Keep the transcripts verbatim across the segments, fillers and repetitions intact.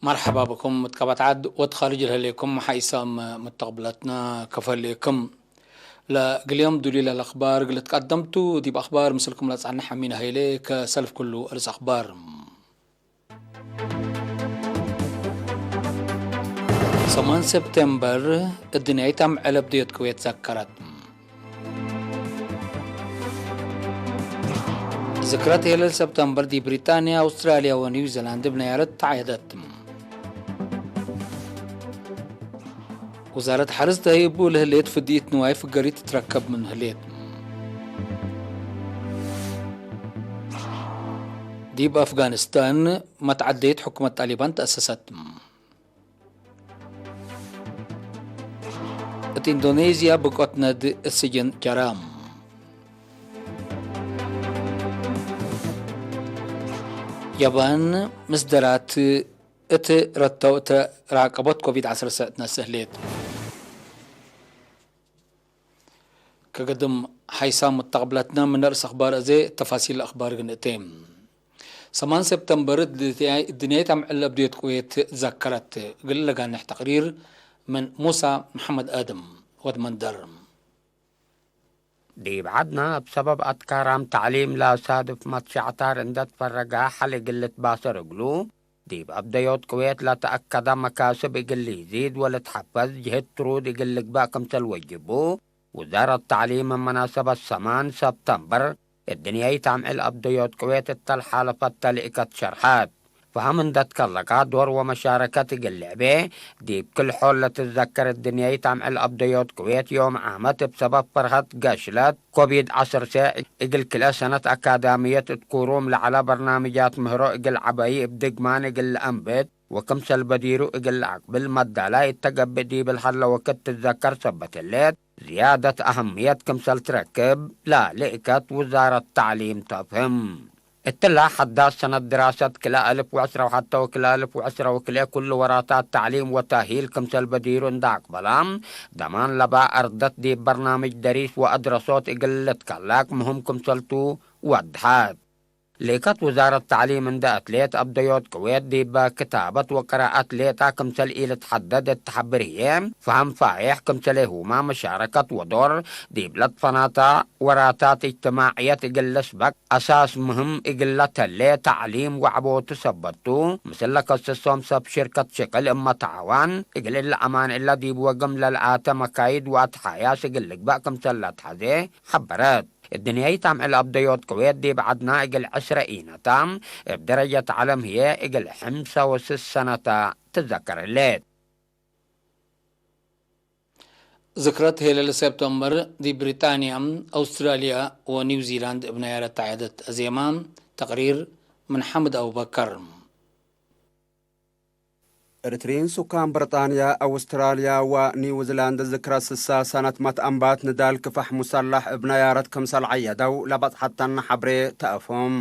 መርሐባ ብኩም ምትከበት ዐድ ወድ ኻርጅ ለህሌኩም ሐይሳም ምተቅብለትና ከፈ ህሌክም። ለእግል ዮም ዱሊ ለለአክባር እግል ትቀደምቱ፣ ዲብ አክባር ምስልኩም ለጸንሕ አሚን ሀይሌ። ከሰልፍ ኩሉ እርስ አክባር። ሰማን ሰብቴምበር፣ እድንያይት አምዕል አብድዮት ቅዌት ዘከረት። ዝክረት ሄለል ሰብተምበር ዲብ ብሪጣንያ፣ አውስትራልያ ወኒውዚላንድ እብ ነያረት ተዓየደት። ውዛረት ሐርስ ደሀይቡ ለህሌት ፍድኢት ንዋይ ፍገሪት ትትረከብ ምን ህሌት። ዲብ አፍጋኒስታን መትዐደየት ሕኩመት ጣሊባን ተአሰሰት። እት ኢንዶኔዝያ ብቆት ነድ ስጅን ጀራ። የባን ምስደራት እት ረተው እተ ራቀቦት ኮቪድ ዐስር ሰዕ ትነስእ ህሌት። ከገድም ሐይሳም ምተቅብለትነ ምን ርእስ አክባር አዜ ተፋሲል አክባር ግንእቴ። ሰማን ሰብተምበር እድንያይት አምዕል አብድዮት ቅዌት ዘከረት። እግል ለጋንሕ ተቅሪር ምን ሙሳ መሐመድ አድም ወድ መንደር። ዲብ ዐድነ እብ ሰበብ አትካራም ተዕሊም ለአሳድፍ መትሸዕታር እንደ ትፈረገ ሐል እግል ልትባሰር እግሉ፣ ዲብ አብደዮት ቅዌት ለተአከደ መካስብ እግል ሊዚድ ወልትሐፈዝ ጅህድ ትሩድ እግል ልግበእ ክምሰል ወጅቡ፣ ውዛረት ተዕሊም ምን መናሰበት ሰማን ሰብተምበር እድንያይት አምዕል አብደዮት ቅዌት እተ ለሓለፈት ተልእከት ሸርሐት። ፈሀም እንደ ትከለቀ ዶር ወመሻረከት እግል ልዕቤ፣ ዲብ ክል ሖል ለትትዘከር እድንያይት አምዕል አብደዮት ቅዌት ዮም ዓመት እብ ሰበብ ፈርሀት ገሽለት ኮቪድ ዐስር ሰዕ እግል ክልኤ ሰነት አካዳምየት እት ኩሩም ለዐለ በርናምጃት ምህሮ እግል ዐበዪ እብ ድግማን እግል ለአንብት ወክምሰል በዲሩ እግል ለአቅብል መዳላይ እተ ገብእ ዲብ ለሀለ ወክድ ትትዘከር ሰበት ህሌት፣ ዝያደት አህምየት ክምሰል ትረክብ ለልእከት ውዛረት ተዕሊም ተፍህም። እትላ ሐዳስ ሰነት ድራሰት ክልኤ አልፍ ወዕስረ ወሐተ ወክልኤ አልፍ ወዕስረ ወክልኤ ኩሉ ወራታት ተዕሊም ወተእሂል ክምሰል በዲሩ እንደ አቅበላ፣ ደማን ለባ አርደት ዲብ በርናምጅ ደሪስ ወአድረሶት እግል ልትከለቅ ምህም ክምሰልቱ ወድሐት። ሌከት ውዛረት ተዕሊም እንደ አትሌት አብደዮት ቅዌት ዲበ ክታበት ወቅራአት ሌጣ ክምሰል ኢልትሐደድ እት ተሐብር ህዬ፣ ፈሀም ፋዬሕ ክምሰሌሁመ መሻረከት ወዶር ዲብ ለትፈናተ ወራታት እጅትማዕየት እግል ልስበቅ አሳስ ምህም እግል ለተሌ ተዕሊም ወዐቦቱ ሰበት ቱ፣ ምስል ለከስሶም ሰብ ሽርከት ሽቅል እመ ተዓዋን እግል እለ አማን እለ ዲብ ወግም ለለአተ መካይድ ወአትሓያስ እግል ልግበእ ክምሰል ለትሐዜ ሐበረት። እድንያይት አምዕል አብደዮት ቅዌት ዲብ ዐድና እግል ዕስረ ኢነታ፣ እብ ደረጀት ዐለም ህዬ እግል ሕምሰ ወስስ ሰነታ ትዘከር ህሌት። ዝክረት ሄለል ሰብተምበር ዲብ ብሪጣንያ፣ አውስትራልያ ወኒውዚላንድ እብ ነያረት ተዓየደት። አዜማ ተቅሪር ምን ሓምድ አቡበከር። ኤሪትሪን ሱካን ብርጣንያ፣ አውስትራልያ ወኒውዚላንድ ዝክረ ስሳ ሰነት መትአንባት ንዳል ክፋሕ ሙሰላሕ እብ ነያረት ክምሰል ዐየደው ለበጽሐተነ ሐብሬ ተአፎም።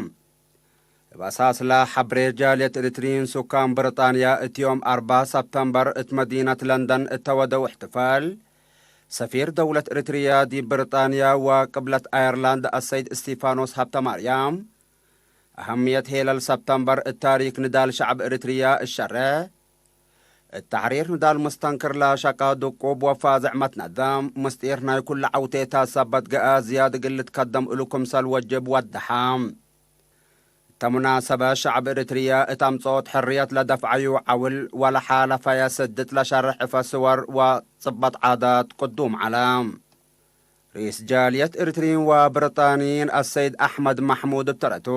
እብ አሳስለ ሐብሬ ጃልየት ኤሪትሪን ሱካን ብርጣንያ እት ዮም አርበዕ ሰብተምበር እት መዲነት ለንደን እተ ወደው እሕትፋል፣ ሰፊር ደውለት ኤሪትርያ ዲብ ብርጣንያ ወቅብለት አየርላንድ አሰይድ እስቲፋኖስ ሀብተማርያም፣ አህምየት ሄለል ሰብተምበር እት ታሪክ ንዳል ሸዕብ ኤሪትርያ እሸሬሕ፣ እት ተሕሪር ንዳል ሙስተንክር ለሸቀ ድቁብ ወፋዝዕ መትነደም፣ ምስጢር ናይ ኩሉ ዐውቴታት ሰበት ገአ ዝያድ እግል ልትከደም እሉ ክምሰል ወጅብ ወደሐ። እተ ሙናሰበት ሸዕብ ኤሪትርያ እት አምጽኦት ሕርየት ለደፍዐዩ ዐውል ወለሓለፈየ ስድት ለሸርሕ እፈ ስወር ወጽበጥ ዓዳት ቅዱም ዐለ። ርኢስ ጃልየት ኤሪትሪን ወብርጣኒን አሰይድ አሕመድ መሕሙድ እብ ተረቱ፣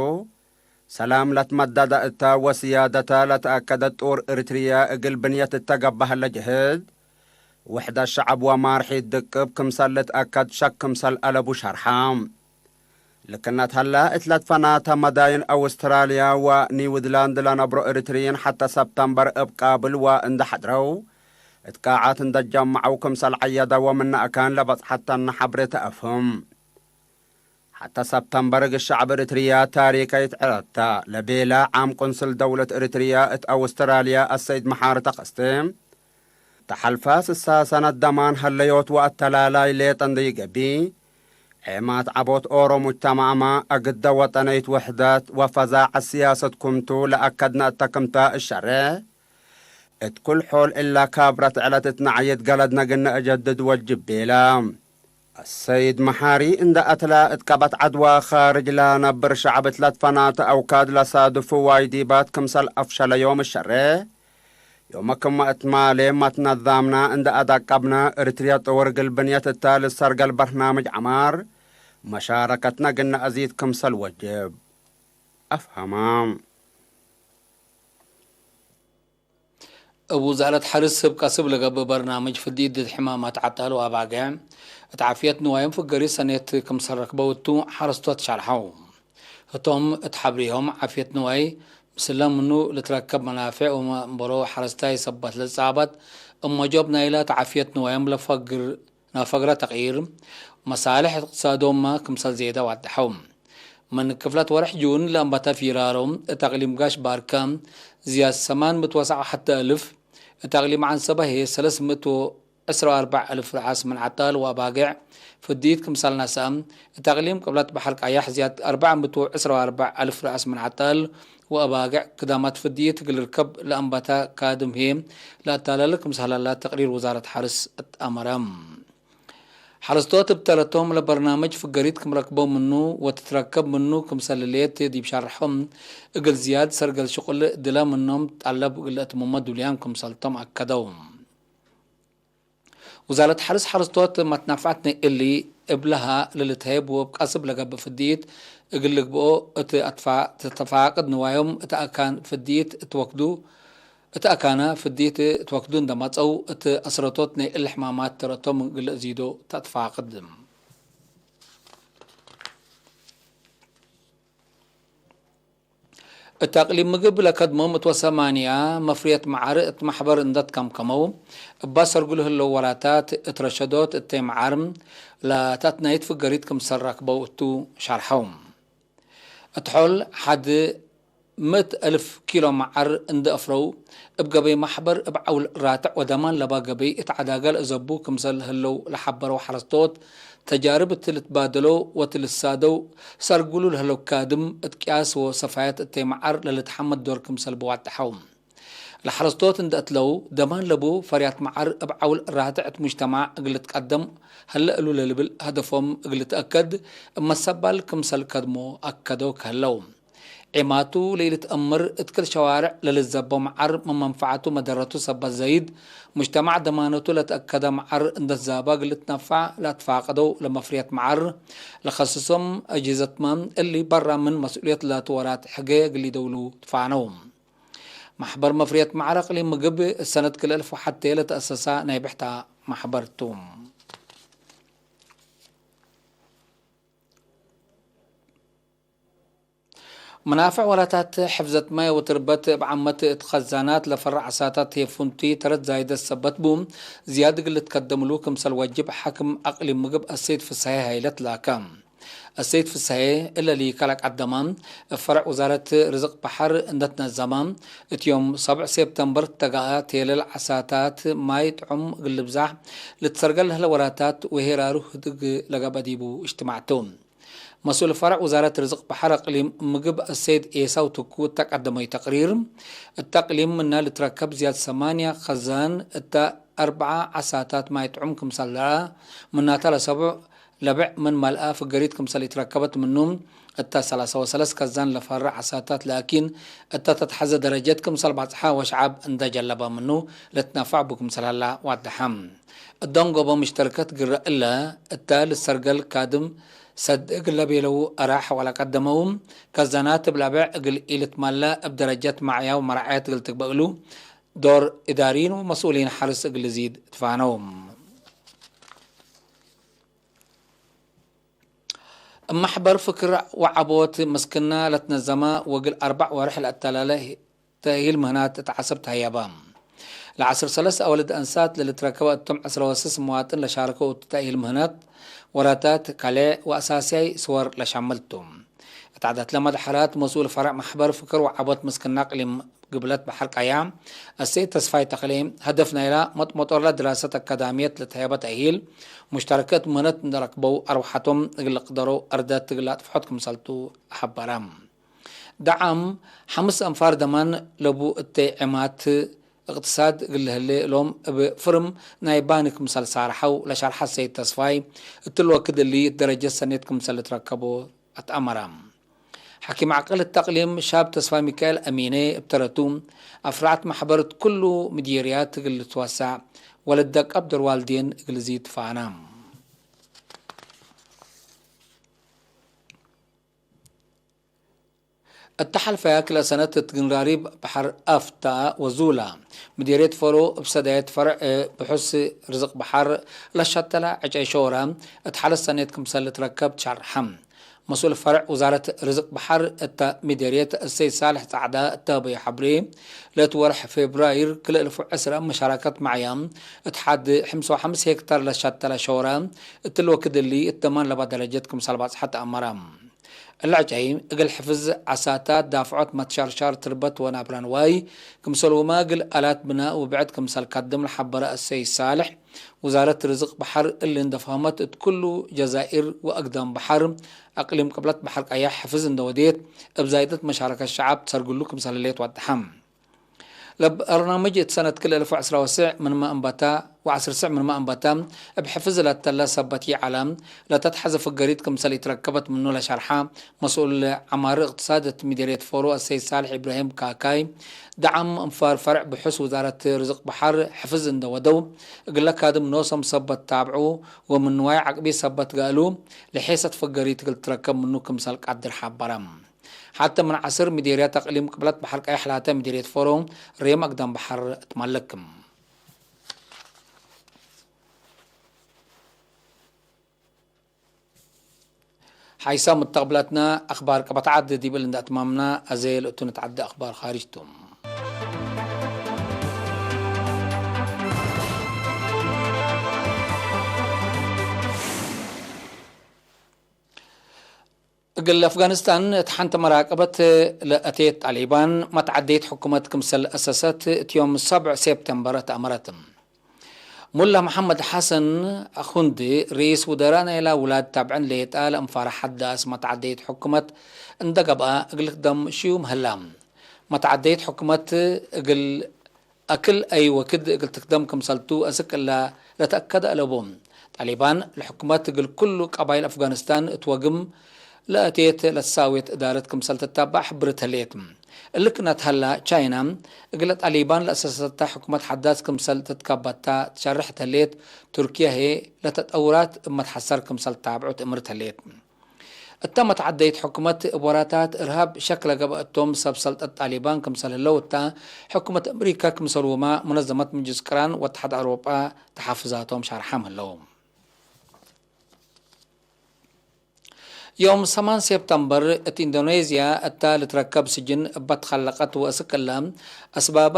ሰላም ለትመደደ እተ ወስያደተ ለተአከደት ጡር ኤሪትርያ እግል ብንየት እተ ገብአ ህለ ጅህድ፣ ውሕደት ሸዐብ ወማርሒት ድቅብ ክምሰል ልትአከድ ሸክ ክምሰል አለቡ ሸርሐ። ልክነት ሀለ፣ እት ለትፈናተ መዳይን አውስትራልያ ወኒውዚላንድ ለነብሮ ኤሪትርይን ሐተ ሰብተምበር እብ ቃብል ወእንደ ሐድረው፣ እት ቃዐት እንደ ጀመዐው ክምሰል ዐየደ ወምነ አካን ለበጽሐተነ ሐብሬ ተአፍህም። ሐተ ሰብተምበር እግል ሸዕብ ኤሪትርያ ታሪካይት ዐለት ተ ለቤለ ዓም ቁንስል ደውለት ኤሪትርያ እት አውስትራልያ አሰይድ መሓሪ ተከስተ፣ ተሐልፈ ስሳ ሰነት ደማን ሀለዮት ወአተላላይ ሌጠ እንዴ ኢገብእ፣ ዔማት ዐቦት ኦሮ ሙጅተማዕመ አግደ ወጠነይት ውሕደት ወፈዛዐት ስያሰት ክምቱ ለአከድነ እተ ክምተ እሸሬሕ፣ እት ኩል ሖል እላ ካብረት ዕለት እት ነዓየት ገለድነ ግነ እጀድድ ወጅብ ቤለ። አሰይድ መሓሪ እንደ አትላ እት ቀበት ዐድዋ ካርጅ ለነብር ሸዐብ እት ለትፈናተ አውካድ ለሳድፉ ዋይዲባት ክምሰል አፍሸለዮም እሸሬ። ዮመ ክመ እት ማሌ መትነዛምና እንደ አዳቀብነ፣ እርትርየ ጥውር እግል ብንየት እተ ልሰርገል በርናምጅ ዐማር መሻረከትነ ግነ አዚድ ክምሰል ወጅብ አፍሀመ። እብ ውዛረት ሐርስ እብ ቀስብ ለገብእ በርናምጅ ፍዲት ድድ ሕማማት ዐጣል ወአባግዕ እት ዓፍየት ንዋዮም ፍገሪት ሰኔት ክምሰል ረክበው እቱ ሐረስቶት ሸርሐው። ህቶም እት ሐብሬሆም ዓፍየት ንዋይ ምስለ ምኑ ልትረከብ መናፌዕ ወመንበሮ ሐረስታይ ሰበት ለልጸአበት እብ መጆብ ናይለ እት ዓፍየት ንዋዮም ለፈግር ናፈግረ ተቅይር መሳልሕ እቅትሳዶምመ ክምሰል ዜደ ዋደሐው። ምን ክፍለት ወርሕ ጁን ለአንበተ ፊራሮ፣ እት አቅሊም ጋሽ ባርከ ዝያድ ሰማን ምእት ወሰብዓ ወሐተ አልፍ፣ እት አቅሊም ዐንሰበ ህዬ ሰለስ ምእት ወዕስራ ወአርበዕ አልፍ ረአስ ምን ዐጣል ወአባግዕ ፍዲት ክምሰል ነስአ፣ እት አቅሊም ቅብለት በሐር ቀያሕ ዝያድ አርበዕ ምእት ወዕስራ ወአርበዕ አልፍ ረአስ ምን ዐጣል ወአባግዕ ክዳማት ፍዲት እግል ርከብ ለአንበተ ካድም ህዬ ለአታለለ ክምሰል ሀላ ተቅሪር ውዛረት ሐርስ እት አመረ። ሐረስቶት እብ ተረቶም ለበርናምጅ ፍገሪት ክም ረክበው ምኑ ወትትረከብ ምኑ ክምሰል ህሌት ዲብ ሸርሖም፣ እግል ዝያድ ሰርገል ሽቁል ድለ ምኖም ጠለብ እግል ለአትምሞ ዱልያም ክምሰልቶም አከደው። ውዛረት ሐርስ ሐረስቶት መትናፍዐት ናይ እሊ እብ ለሀ ለልትሀየብ ወእብ ቀስብ ለገብእ ፍዲት እግል ልግብኦ እት አትፋ-፣ ተተፋቅድ ንዋዮም እት አካን ፍዲት እት ወክዱ እት አካነ ፍዲት እት ወክዱ እንደ መጸው፣ እት አስረቶት ናይ እሊ ሕማማት ተረቶም እግል ለአዚዶ ተአትፋቅድ። እት አቅሊም ምግብ ለከድሞም እት ወሰማንያ መፍርየት መዓር እት መሕበር እንደ ትከምከመው፣ እባ ሰርጉ ለህለው ወራታት እት ረሸዶት እተይ መዓር ለተአትናይት ፍገሪት ክምሰል ረክበው እቱ ሸርሐው። እት ሖል ሐድ ምእት አልፍ ኪሎ መዓር እንዴ አፍረው፣ እብ ገበይ መሕበር እብ ዐውል ራትዕ ወደማን ለባ ገበይ እት ዐዳገ ለአዘቡ ክምሰል ህለው ለሐበረው ሐረስቶት፣ ተጃርብ እት ልትባደሎ ወእት ልሳደው ሰርጉሉ ለህለው ካድም፣ እት ቅያስ ወሰፋየት እተይ መዓር ለልትሐመድ ዶር ክምሰል ብዋድሐው። ለሐረስቶት እንዴ አትለው፣ ደማን ለቡ ፈርያት መዓር እብ ዐውል ራትዕ እት ሙጅተማዕ እግል ልትቀደም ሀለ እሉ ለልብል ሀደፎም እግል ልትአከድ፣ እብ መሰባል ክምሰል ከድሞ አከደው ከህለው። ዔማቱ ለኢልትአምር፣ እት ክል ሸዋርዕ ለልትዘበው መዓር ምን መንፈዐቱ መደረቱ ሰበት ዘይድ፣ ሙጅተማዕ ደማነቱ ለተአከደ መዓር እንዴ ትዛበ እግል ልትነፈዕ ለአትፋቀደው ለመፍርየት መዓር ለከስሶም አጅህዘትመ፣ እሊ በራ ምን መስኡልየት ላቱ ወራትዕ ሕገ እግል ኢደውሉ ትፋነው። መሕበር መፍርየት መዓር አቅሊም ምግብ፣ እት ሰነት ክልኤ አልፍ ወሐቴ ለተአሰሰ ናይ ብሕታ መሕበር ቱ። መናፍዕ ወላታት ሕፍዘት ማይ ወትርበት እብ ዓመት እት ኸዛናት ለፈርዕ ዓሳታት ህዬ ፍንቱይ ተረት ዛይደት ሰበት ቡ፣ ዝያድ እግል ልትከደምሉ ክምሰል ወጅብ ሓክም አቅሊም ምግብ አሰይድ ፍሰሄ ሀይለት ላከ። አሰይድ ፍሰሄ እለ ሊከ ለቀደመ፣ እብ ፈርዕ ውዛረት ርዝቅ በሐር እንደ ትነዘመ፣ እት ዮም ሰብዕ ሴፕተምበር ተገአ ቴለል ዓሳታት ማይ ጥዑም እግል ልብዛሕ ልትሰርገል ለህለ ወላታት ወሄራሩ ህድግ ለገብአ ዲቡ እጅትማዕ ቱ። መስኡል ፈርዕ ውዛረት ርዝቅ በሐር አቅሊም ምግብ አሰይድ ኤሳው ትኩ እተ ቀደመዩ ተቅሪር፣ እተ አቅሊም ምነ ልትረከብ ዝያድ ሰማንያ ኸዛን እተ አርበዓ ዓሳታት ማይ ጥዑም ክምሰል ለአ፣ ምናተ ለሰብዕ ለብዕ ምን መልአ ፍገሪት ክምሰል ኢትረከበት ምኑ፣ እተ ሰላሳ ወሰለስ ከዛን ለፈርዕ ዓሳታት ላኪን እተ ተትሐዘ ደረጀት ክምሰል ባጽሐ ወሸዐብ እንደ ጀለበ ምኑ ልትነፈዕ ቡ ክምሰል ሀላ ዋደሐ። እዶንጎቦ ምሽተርከት ግረ እለ እተ ልትሰርገል ካድም ሰድ እግል ለቤለው አራሕ ወለቀደመው ከዛናት እብ ለብዕ እግል ኢልትመለ እብ ደረጀት መዕያ ወመራዕየት እግል ትግበእ እሉ ዶር እዳሪን ወመስኡሊን ሐርስ እግል ልዚድ ትፋነው። እብ መሕበር ፍክር ወዐቦት ምስክና ለትነዘመ ወእግል አርበዕ ወርሕ ለአተላለ ተእሂል ምህናት እት ዐሰብ ተህየበ። ለዐስር ሰለስ አወልድ አንሳት ለልትረከበ እቶም ዐስረ ወስስ መዋጥን ለሻርከው እቱ ተእሂል ምህናት ወራታት ካልዕ ወአሳስያይ ስወር ለሻምል ቱ። እት ዐዳት ለመድሐራት መስኡል ፈርዕ መሕበር ፍክር ወዐቦት ምስክና እቅሊም ግብለት በሐር ቀያ፣ አሰይድ ተስፋይ ተክሌ፣ ሀደፍ ናይላ መጥመጦርላ ድራሰት አካዳምየት ለተህየበ ተእሂል፣ ሙሽተረከት ምህነት እንዴ ረክበው አርወሐቶም እግል ልቅደረው አርደት እግል ለአጥፍሖት ክምሰልቱ ሐበረ። ደዓም፣ ሐምስ አንፋር ደማን ለቡ እተይ ዔማት እቅትሳድ እግል ለህሌ እሎም እብ ፍርም ናይ ባኒ ክምሰል ሳርሐው ለሸርሐ ሰይድ ተስፋይ፣ እትሊ ወክድ እሊ እት ደረጀት ሰኔት ክምሰል ልትረከቦ አትአመረ። ሐኪም ዓቅል እት አቅሊም ሻብ ተስፋ ሚካኤል አሚነ እብ ተረቱ፣ አፍራዕት መሕበር እት ኩሉ ምዲርያት እግል ልትወሰዕ ወለትደቀብ ዶር ዋልዴን እግል ልዚድ ትፋነ። እተ ሐልፈያ ክልኤ ሰነት እት ግንራሪብ በሐር አፍታ ወዙላ ምዲርየት ፎሮ እብ ሰዳየት ፈርዕ ብሑስ ርዝቅ በሐር ለሸተለ ዕጨይ ሾረ እት ሐለት ሰኔት ክምሰል ልትረከብ ትሸርሐ። መስኡል ፈርዕ ውዛረት ርዝቅ በሐር እተ ምዲርየት እሰይድ ሳልሕ ጸዕዳ እተ ሀበየ ሐብሬ፣ ለእት ወርሕ ፌብራይር ክልኤ እልፍ ወዕስረ መሻረከት መዕያ እት ሐድ ሕምስ ወሐምስ ሄክታር ለሸተለ ሾረ እትሊ ወክድ እሊ እት ደማን ለባ ደረጀት ክምሰል ባጽሐት አመረ። እለ ዕጨይ እግል ሕፍዝ ዓሳታት፣ ዳፍዖት፣ መትሸርሻር ትርበት ወናብረ ንዋይ፣ ክምሰልሁመ እግል አላት ብናእ ወብዕድ ክምሰል ካድም ለሐበረ እሰይድ ሳልሕ፣ ውዛረት ርዝቅ በሐር እሊ እንደ ፈሀመት እት ኩሉ ጀዛይር ወአግዳም በሐር፣ አቅሊም ቅብለት በሐር ቀየሕ ሕፍዝ እንደ ወዴት፣ እብ ዛይደት መሻረከት ሸዐብ ትሰርግሉ ክምሰል ህሌት ወደሐ። ለበርናምጅ እት ሰነት ክልኤ እልፍ ወዕስረ ወስዕ ምንመ እንበተ፣ ወዐስር ስዕ ምንመ እንበተ፣ እብ ሕፍዝ ለተለ ሰበት ይዐለ፣ ለተትሐዘ ፍገሪት ክምሰል ኢትረከበት ምኑ ለሸርሐ መስኡል ዐማሪ እቅትሳድ እት ምዲርየት ፎሮ አሰይድ ሳልሕ ኢብራሂም ካካይ፣ ደዓም እንፋር ፈርዕ ብሑስ ውዛረት ርዝቅ በሐር ሕፍዝ እንደ ወደው፣ እግለ ካድም ኖሶም ሰበት ታብዑ ወምን ንዋይ ዐቅቢ ሰበት ገአሉ፣ ለሔሰት ፍገሪት እግል ትረከብ ምኑ ክምሰል ቀድር ሐበረ። ሐተ ምን ዐስር ምዲርያት አቅሊም ቅብለት በሐር ቀየሕ ላተ ምዲርየት ፎሮ ሬም አግዳም በሐር ትመልክ። ሐይሳ ሙተቅብላትና አክባር ቀበት ዐድ ዲብል እንደ አትማምና፣ አዜ ለእቱ ንትዐደ አክባር ካርጅ ቱ። እግል አፍጋኒስታን እት ሐንተ መራቀበት ለአቴት ጣሊባን፣ መትዐደይት ሕኩመት ክምሰል አሰሰት እት ዮም ሰብዕ ሴፕተምበር ተአመረት። ሙላ መሐመድ ሐሰን አኹንዲ፣ ርኢስ ውደራእ ናይላ ውላድ ታብዕን ሌጣ ለእንፋረ ሐዳስ መትዐደይት ሕኩመት እንደ ገብአ፣ እግል ክደም ሽዩም ህላ። መትዐደይት ሕኩመት እግል አክል አይ ወክድ እግል ትክደም ክምሰልቱ አስክ እላ ለተአከደ አለቡ። ጣሊባን ለሕኩመት እግል ኩሉ ቀባይል አፍጋኒስታን እት ወግም ለአቴት ለትሳዌት እዳረት ክምሰል ትታባዕ ሕብርት ህሌት። እሊ ክነት ሀላ፣ ቻይና እግለ ጣሊባን ለአሰሰተ ሕኩመት ሐዳስ ክምሰል ትትከበታ ትሸርሕ ህሌት፣ ቱርክየ ህዬ ለተጠውራት እብ መትሐሰር ክምሰል ታብዑ ትእምርት ህሌት። እተ መትዐደይት ሕኩመት እብ ወራታት እርሃብ ሸክ ለገብአ እቶም ሰብ ሰልጠት ጣሊባን ክምሰል ህለው እተ፣ ሕኩመት አምሪከ ክምሰልሁመ ሙነዘመት ምጅልስ ቅራን ወእትሓድ አውሮጳ ተሓፍዛቶም ሻርሓም ህለው። ዮም ሰማን ሴፕተምበር እት ኢንዶኔዝያ እተ ልትረከብ ስጅን እበ ትከለቀት ወእስክ እለ አስባባ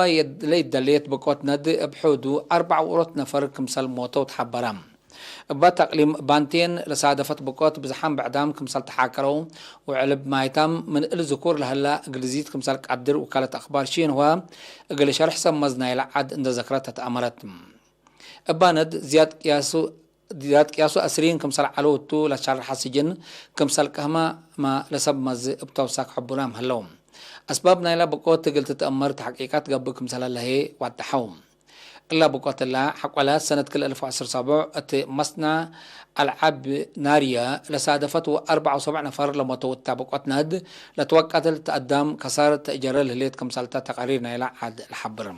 ለኢደሌት ብቆት ነድ እብ ሑዱ አርበዕ ውሮት ነፈር ክምሰል ሞተው ተሐበረ። እበ ተቅሊም ባንቴን ለሳደፈት ብቆት ብዝሓም ብዕዳም ክምሰል ተሓከረው፣ ወዕልብ ማይታም ምን እሊ ዝኩር ለህላ እግል ዚድ ክምሰል ቀድር ውካለት አክባር ሺንሁዋ እግል ሸርሕ ሰብ መዝ ናይለ ዐድ እንደ ዘክረት ተትአመረት። እባነድ ዝያድ ቅያሱ፣ ዝያድ ቅያሱ አስሪን ክምሰል ዐለው እቱ ለሸርሐ ስጅን ክምሰል ቀህመ መ ለሰብ መዝ እብ ተውሳክ ሕቡራም ህለው። አስባብ ናይለ ብቆት እግል ትትአመር ተሕቂቃት ገብእ ክምሰለ ለህዬ ዋደሐው። እለ ብቆት እለ ሐቆላት ሰነት ክልኤ እልፍ ወዐስር ሰቡዕ እት መስነዕ አልዓብ ናርየ ለሳደፈት ወአርበዕ ወሰቡዕ ነፈር ለሞተው እተ ብቆት ነድ ለትወቀት ለትአዳም ከሳር ተእጀረ ለህሌት ክምሰልተ ተቀሪር ናይለ ዐድ ለሐብር።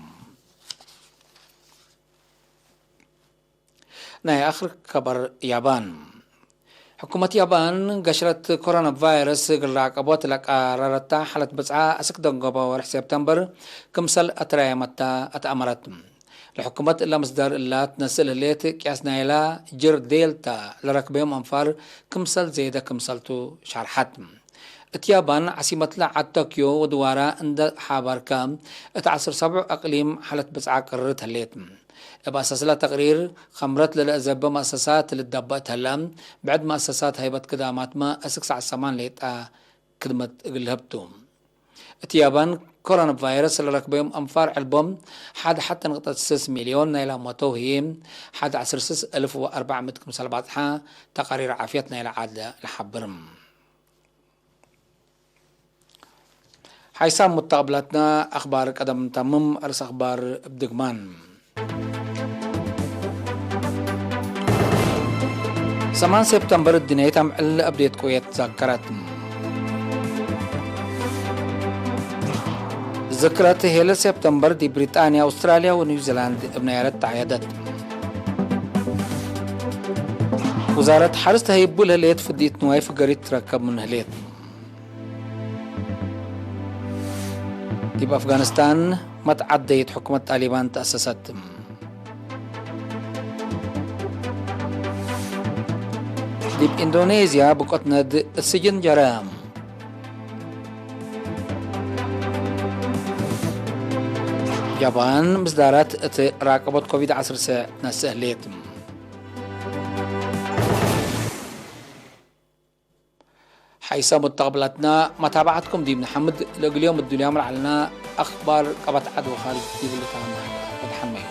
ናይ አክር ከበር ያባን። ሕኩመት ያባን ገሽረት ኮሮና ቫይረስ እግል ራቀቦት ለቀረረታ ሐለት ብጽዓ አስክ ደንጎበ ወርሕ ሴፕተምበር ክምሰል አትራየመታ አትአመረት። ለሕኩመት እለ ምስዳር እላ ትነስእ ለህሌት ቅያስ ናይላ ጅር ዴልታ ለረክበዮም አንፋር ክምሰል ዜደ ክምሰልቱ ሻርሐት። እት ያባን ዓሲመትለ ዐድ ቶክዮ ወድዋራ እንደ ሐበርከ፣ እት ዐስር ሰቡዕ አቅሊም ሐለት ብጽዓ ቅርርት ህሌት። እብ አሳስለ ተቅሪር፣ ከምረት ለለአዘበ መአሰሳት ልትደበእ ተለ፣ ብዕድ መአሰሳት ሀይበት ክዳማትመ አስክ ሳዕ ሰማን ሌጣ ክድመት እግል ለሀብቱ። እት ያባን፣ ኮሮና ቫይረስ ለረክበዮም አንፋር ዕልቦም ሐድ ሐተ ንቅጠት ስስ ሚልዮን ናይላ ሞተው ህዬ፣ ሐድ ዐስር ስስ እልፍ ወአርበዕ ምእት ክምሰል ባጽሐ ተቃሪር ዓፍየት ናይለ ዐድ ለሐብር። ሓይሳም ሙተቅብላትና፣ አኽባር ቀደም እንታምም፣ አርስ አኽባር እብ ድግማን። ሰማን ሴፕተምበር እድንያይት አምዕል አብዴት ቅውየት ዛከረት። ዝክረት ሄለ ሴፕተምበር ዲብ ብሪጣንያ፣ አውስትራልያ ወኒውዚላንድ እብ ናያረት ተዓየደት። ውዛረት ሐርስ ተሀይቡ ለህሌት ፍዲት ንዋይ ፍገሪት ትረከብ ምን ህሌት። ዲብ አፍጋኒስታን መትዓደይት ሕኩመት ጣሊባን ተአሰሰት። ዲብ ኢንዶኔዝያ ብቆት ነድ እት ስጅን ጀረ። ጃባን ምስዳራት እት ራቀቦት ኮቪድ ዐስር ሰ ነስእ ህሌት። ሐይሰ ሙተቅብላትና መታብዐትኩም ዲብ ነሐምድ፣ ለእግል ዮም እዱልያም ለዐልና አኽባር ቀበት ዐድ ወኻርጅ ዲብ ልትሃመ ወተሐመዩ።